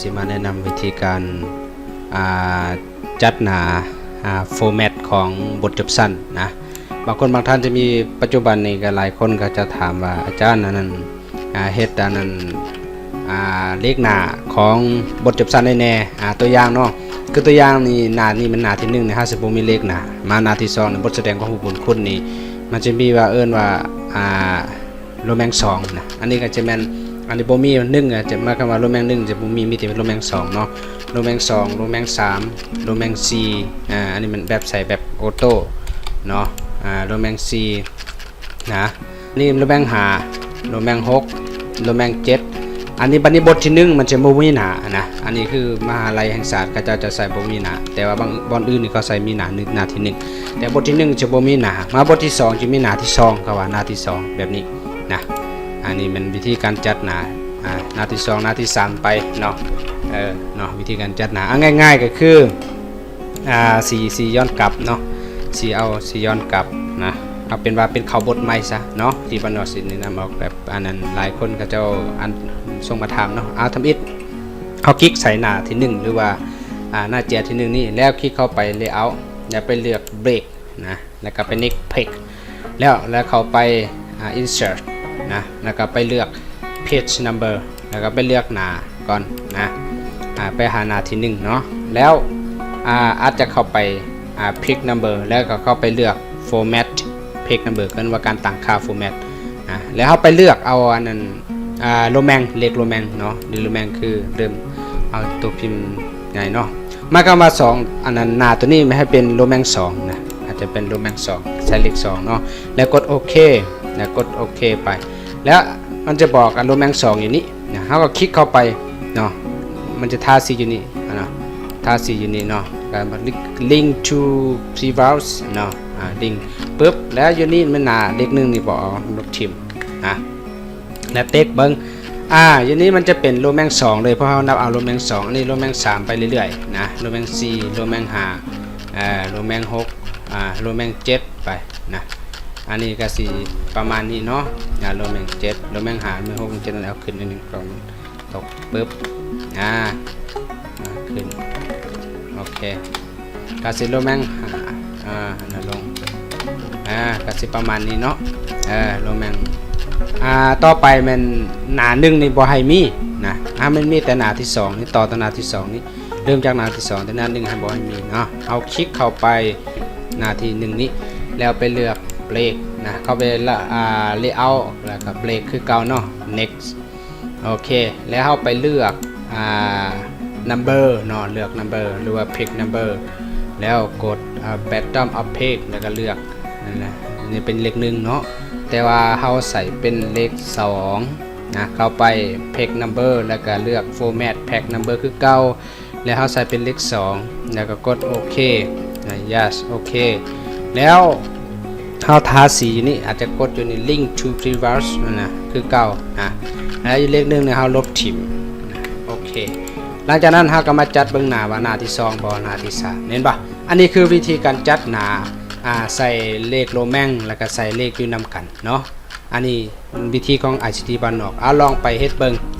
ຊິມາແນະນຳວິທີການ ອ່າ ຈັດໜ້າ ອ່າ ໂຟແມັດຂອງບົດຈົບຊັ້ນນະ. ບາງຄົນບາງທ່ານຈະມີ ປັດຈຸບັນນີ້ກໍຫຼາຍຄົນກໍຈະຖາມວ່າ ອາຈານ ອັນນັ້ນ ອ່າ ເຮັດອັນນັ້ນ ອ່າ ເລກໜ້າຂອງບົດຈົບຊັ້ນໄດ້ແດ່. ອ່າ ຕົວຢ່າງເນາະ ຄືຕົວຢ່າງນີ້ ໜ້ານີ້ແມ່ນໜ້າທີໜຶ່ງນີ້ ເຮົາຊິບໍ່ມີເລກໜ້າ. ມາໜ້າທີສອງນີ້ ບົດສະແດງຂອງຜູ້ບຸນຄຸນນີ້ ມັນຈະມີວ່າ ເອີ້ນວ່າ ອ່າ ໂຣແມນສອງນະ. ອັນນີ້ກໍຈະແມ່ນ ອັນນີ້ບໍ່ມີໜຶ່ງ ອາ ຈະໝາຍຄວາມວ່າໂຣແມນໜຶ່ງຈະບໍ່ມີ ມີແຕ່ໂຣແມນສອງເນາະ. ໂຣແມນສອງ ໂຣແມນສາມ ໂຣແມນສີ່ ອ່າ ອັນນີ້ມັນແບບໃສ່ແບບໂອໂຕ້ເນາະ. ອ່າ ໂຣແມນສີ່ນະ ນີ້ໂຣແມນຫ້າ ໂຣແມນຫົກ ໂຣແມນເຈັດ. ອັນນີ້ ບັດນີ້ບົດທີໜຶ່ງມັນຈະບໍ່ມີໜ້ານະ. ອັນນີ້ຄືມະຫາໄລແຫ່ງຊາດ ເຂົາເຈົ້າຈະໃສ່ບໍ່ມີໜ້າ ແຕ່ວ່າບາງບ່ອນອື່ນນີ້ເຂົາໃສ່ມີໜ້າ ໜ້າທີໜຶ່ງ ແຕ່ບົດທີໜຶ່ງຈະບໍ່ມີໜ້າ. ມາບົດທີສອງຈະມີໜ້າທີສອງ ເຂົາວ່າໜ້າທີສອງແບບນີ້ນະ. ອັນນີ້ແມ່ນວິທີການຈັດໜ້າ ອ່າ ໜ້າທີສອງ ໜ້າທີສາມໄປເນາະ. ເອີ ເນາະ ວິທີການຈັດໜ້າ ເອົາງ່າຍໆກໍຄື ອ່າ ຊິ ຊິຍ້ອນກັບເນາະ ຊິເອົາ ຊິຍ້ອນກັບນະ. ເອົາເປັນວ່າເປັນເຂົ້າບົດໃໝ່ຊະເນາະ ທີ່ບ້ານນອກຊິແນະນຳອອກແບບ ອັນນັ້ນ ຫຼາຍຄົນເຂົາເຈົ້າ ອັນ ສົ່ງມາຖາມເນາະ. ເອົາ ທຳອິດ ເຮົາຄລິກໃສ່ໜ້າທີໜຶ່ງ ຫຼືວ່າ ອ່າ ໜ້າເຈ້ຍທີໜຶ່ງນີ້ ແລ້ວຄລິກເຂົ້າໄປ Layout ແລ້ວໄປເລືອກ Break ນະ ແລ້ວກໍໄປ Next Page ແລ້ວ ແລ້ວເຂົ້າໄປ ອ່າ Insert ນະ ແລ້ວກໍໄປເລືອກ Page Number ແລ້ວກໍໄປເລືອກໜ້າກ່ອນນະ ອ່າ ໄປຫາໜ້າທີໜຶ່ງເນາະ. ແລ້ວ ອ່າ ອາດຈະເຂົ້າໄປ ອ່າ Page Number ແລ້ວກໍເຂົ້າໄປເລືອກ Format Page Number ເອີ້ນວ່າການຕັ້ງຄ່າ Format ນະ. ແລ້ວເຮົາໄປເລືອກເອົາອັນນັ້ນ ອ່າ ໂຣແມນ ເລກໂຣແມນເນາະ ຫຼືໂຣແມນຄືເລີ່ມ ເອົາຕົວພິມໃຫຍ່ເນາະ. ໝາຍຄວາມວ່າສອງ ອັນນັ້ນ ໜ້າຕົວນີ້ໃຫ້ເປັນໂຣແມນສອງນະ ອາດຈະເປັນໂຣແມນສອງ ໃສ່ເລກສອງເນາະ ແລ້ວກົດໂອເຄ ແລ້ວກົດໂອເຄໄປ ແລ້ວມັນຈະບອກອັນໂຣແມນສອງຢູ່ນີ້ນະ. ເຮົາກໍຄລິກເຂົ້າໄປເນາະ ມັນຈະທາສີຢູ່ນີ້ນະ ທາສີຢູ່ນີ້ເນາະ ກໍ Link to Previews ເນາະ. ອ່າ Link ປຶບ ແລ້ວຢູ່ນີ້ແມ່ນໜ້າເລກໜຶ່ງນີ້ບໍ່ ເອົາລົບຖິ້ມນະ. ແລ້ວເຕັກເບິ່ງ ອ່າ ຢູ່ນີ້ມັນຈະເປັນໂຣແມນສອງເລີຍ ເພາະເຮົານັບເອົາໂຣແມນສອງ ອັນນີ້ໂຣແມນສາມໄປເລື້ອຍໆນະ ໂຣແມນສີ່ ໂຣແມນຫ້າ ເອີ ໂຣແມນຫົກ ອ່າ ໂຣແມນເຈັດໄປນະ. ອັນນີ້ກໍຊິປະມານນີ້ເນາະ ອ່າ ໂຣແມນເຈັດ ໂຣແມນຫ້າ ໂຣແມນຫົກ ໂຣແມນເຈັດ ນັ້ນເອົາຂຶ້ນໜ້ອຍໜຶ່ງກ່ອນ ຕົກປຶບ ອ່າ ອ່າ ຂຶ້ນ ໂອເຄ ກະຊິໂຣແມນຫ້າ ອ່າ ອັນນັ້ນລົງ ອ່າ ກະຊິປະມານນີ້ເນາະ ເອີ ໂຣແມນ ອ່າ ຕໍ່ໄປແມ່ນໜ້າໜຶ່ງນີ້ບໍ່ໃຫ້ມີນະ ໃຫ້ມັນມີແຕ່ໜ້າທີສອງນີ້ ຕໍ່ຕໍ່ໜ້າທີສອງນີ້ ເລີ່ມຈາກໜ້າທີສອງ ແຕ່ໜ້າໜຶ່ງໃຫ້ບໍ່ໃຫ້ມີເນາະ. ເຮົາຄລິກເຂົ້າໄປໜ້າທີໜຶ່ງນີ້ ແລ້ວໄປເລືອກ Break ນະ ເຂົ້າໄປລະ ອ່າ Layout ແລ້ວກໍ Break ຄືເກົ່າເນາະ Next ໂອເຄ ແລ້ວເຮົາໄປເລືອກ ອ່າ Number ເນາະ ເລືອກ Number ຫຼືວ່າ Page Number ແລ້ວກົດ ອ່າ Bottom of Page ແລ້ວກໍເລືອກ ນັ້ນແຫຼະ ນີ້ເປັນເລກໜຶ່ງເນາະ ແຕ່ວ່າເຮົາໃສ່ເປັນເລກສອງນະ ເຂົ້າໄປ Page Number ແລ້ວກໍເລືອກ Format Page Number ຄືເກົ່າ ແລ້ວເຮົາໃສ່ເປັນເລກສອງ ແລ້ວກໍກົດໂອເຄນະ Yes ໂອເຄ ແລ້ວເຮົາທາສີຢູ່ນີ້ ອາດຈະກົດຢູ່ນີ້ Link to Previews ນັ້ນນະ ຄືເກົ່ານະ ແລ້ວຢູ່ເລກໜຶ່ງນີ້ເຮົາລົບຖິ້ມນະ ໂອເຄ. ຫຼັງຈາກນັ້ນເຮົາກໍມາຈັດເບິ່ງໜ້າວ່າໜ້າທີສອງບໍ່ ໜ້າທີສາມ ເຫັນບໍ່? ອັນນີ້ຄືວິທີການຈັດໜ້າ ອ່າ ໃສ່ເລກໂຣແມນ ແລ້ວກໍໃສ່ເລກຢູ່ນຳກັນເນາະ. ອັນນີ້ວິທີຂອງ ໄອຊີທີ ບ້ານນອກ ເອົາລອງໄປເຮັດເບິ່ງ